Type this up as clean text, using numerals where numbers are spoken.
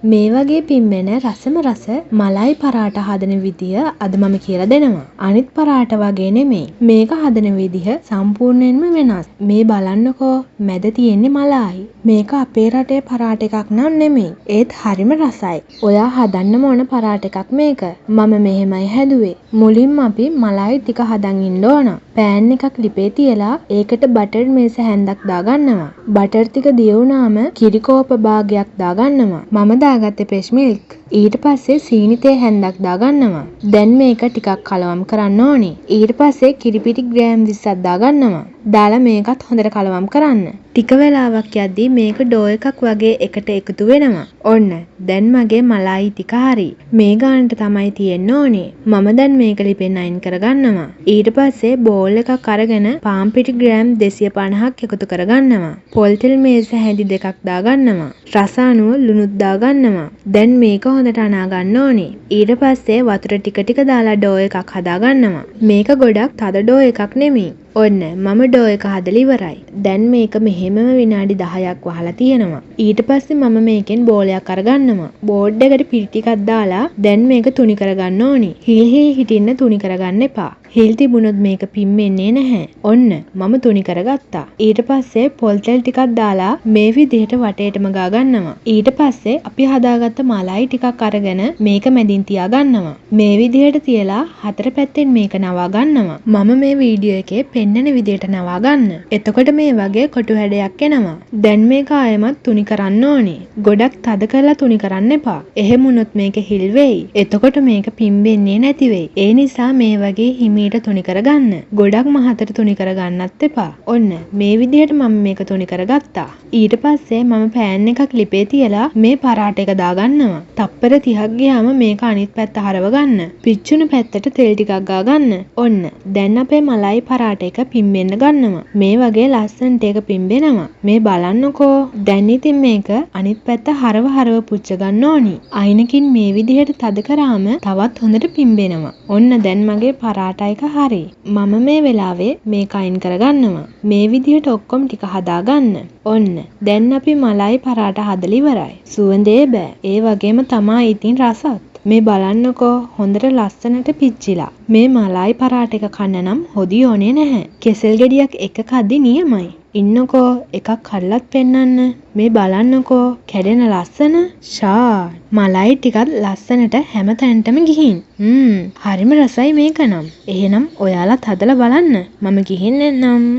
මේ වගේ පිම්බෙන රසම රස මලයි පරාට හදන විදිය අද මම කියලා දෙනවා. අනිත් පරාට වගේ නෙමෙයි. මේක හදන විදිහ සම්පූර්ණයෙන්ම වෙනස්. මේ බලන්නකෝ, මැද තියෙන්නේ මලායි. මේක අපේ රටේ පරාට එකක් නම් නෙමෙයි. ඒත් හරිම රසයි. ඔයා හදන්නම ඕන පරාට එකක් මේක. මම මෙහෙමයි හැදුවේ. මුලින්ම අපි මලායි ටික හදන් ඉන්න ඕන. පෑන් එකක් ලිපේ තියලා ඒකට බටර් මේස හැන්දක් දාගන්නවා. බටර් ටික දිය වුණාම කිරි කෝප්ප භාගයක් දාගන්නවා. මම දාගත්තේ ෆ්‍රෙෂ් මිල්ක්. ඊට පස්සේ සීනි තේ හැන්දක් දාගන්නවා. දැන් මේක ටිකක් කලවම් කරන්න ඕනේ. ඊට පස්සේ කිරිපිටි ග්‍රෑම් 20ක් දාගන්නවා. දාලා මේකත් හොඳට කලවම් කරන්න. ටික වෙලාවක් යද්දී මේක ඩෝ එකක් වගේ එකට එකතු වෙනවා. ඔන්න දැන් මගේ මලායි ටික හරි. මේ ගානට තමයි තියෙන්න ඕනේ. මම දැන් මේක ලිපෙන් අයින් කරගන්නවා. ඊට පස්සේ බෝල් එකක් අරගෙන පාන් පිටි ග්‍රෑම් 250ක් එකතු කරගන්නවා. පොල් තෙල් මේස හැඳි දෙකක් දාගන්නවා. රස අනුව ලුණුත් දාගන්නවා. දැන් මේක හොඳට අනා ගන්න ඕනේ. ඊට පස්සේ වතුර ටික ටික දාලා ඩෝ එකක් හදාගන්නවා. මේක ගොඩක් තද ඩෝ එකක් නෙමෙයි. ඔන්න මම ඩෝ එක හදලා ඉවරයි. දැන් මේක මෙහෙමම විනාඩි 10ක් වහලා තියෙනවා. ඊට පස්සේ මම මේකෙන් බෝලයක් අරගන්නවා. බෝඩ් එකට පිටි ටිකක් දාලා දැන් මේක තුනි කරගන්න ඕනි. හිල් හිල් හිටින්න තුනි කරගන්න එපා. හිල් තිබුණොත් මේක පිම්බෙන්නේ නැහැ. ඔන්න මම තුනි කරගත්තා. ඊට පස්සේ පොල් තෙල් ටිකක් දාලා මේ විදිහට වටේටම ගා ගන්නවා. ඊට පස්සේ අපි හදාගත්ත මලයි ටිකක් අරගෙන මේක මැදින් තියාගන්නවා. මේ විදිහට තියලා හතර පැත්තෙන් මේක නවා ගන්නවා. මම මේ වීඩියෝ එකේ පෙන්නන විදිහට නවා ගන්න. එතකොට මේ වගේ කොටු හැඩයක් එනවා. දැන් මේක ආයෙමත් තුනි කරන්න ඕනේ. ගොඩක් තද කරලා තුනි කරන්න එපා. එහෙම වුණොත් මේක හිල් වෙයි. එතකොට මේක පිම්බෙන්නේ නැති වෙයි. ඒ නිසා මේ වගේ හිමීට තුනි කරගන්න. ගොඩක් මහතට තුනි කරගන්නත් එපා. ඔන්න මේ විදිහට මම මේක තුනි කරගත්තා. ඊට පස්සේ මම පෑන් එකක් ලිපේ තියලා මේ පරාට එක දාගන්නවා. තප්පර 30ක් ගියාම මේක අනිත් පැත්ත හරව ගන්න. පිච්චුණු පැත්තට තෙල් ටිකක් ගාගන්න. ඔන්න දැන් අපේ මලයි පරාට එක පිම්බෙන්න ගන්නවා. මේ වගේ ලස්සනට ඒක පිම්බෙනවා. මේ බලන්නකෝ. දැන් ඉතින් මේක අනිත් පැත්ත හරව හරව පුච්ච ගන්න ඕනි. අයිනකින් මේ විදිහට තද කරාම තවත් හොඳට පිම්බෙනවා. ඔන්න දැන් මගේ පරාට එක හරි. මම මේ වෙලාවේ මේක අයින් කරගන්නවා. මේ විදිහට ඔක්කොම ටික හදාගන්න. ඔන්න දැන් අපි මලයි පරාට හදලා ඉවරයි. සුවඳේ බෑ. ඒ වගේම තමා ඉතින් රසත්. මේ බලන්නකෝ, හොඳට ලස්සනට පිච්චිලා. මේ මලයි පරාට එක කන්න නම් හොදි ඕනේ නැහැ. කෙසෙල් ගෙඩියක් එක්ක කද්දි නියමයි. ඉන්නකෝ, එකක් කඩලත් පෙන්නන්න. මේ බලන්නකෝ, කැඩෙන ලස්සන. ෂා, මලයි ටිකත් ලස්සනට හැම තැනටම ගිහින්. හරිම රසයි මේක නම්. එහෙනම් ඔයාලත් හදලා බලන්න. මම ගිහින් එන්නම්.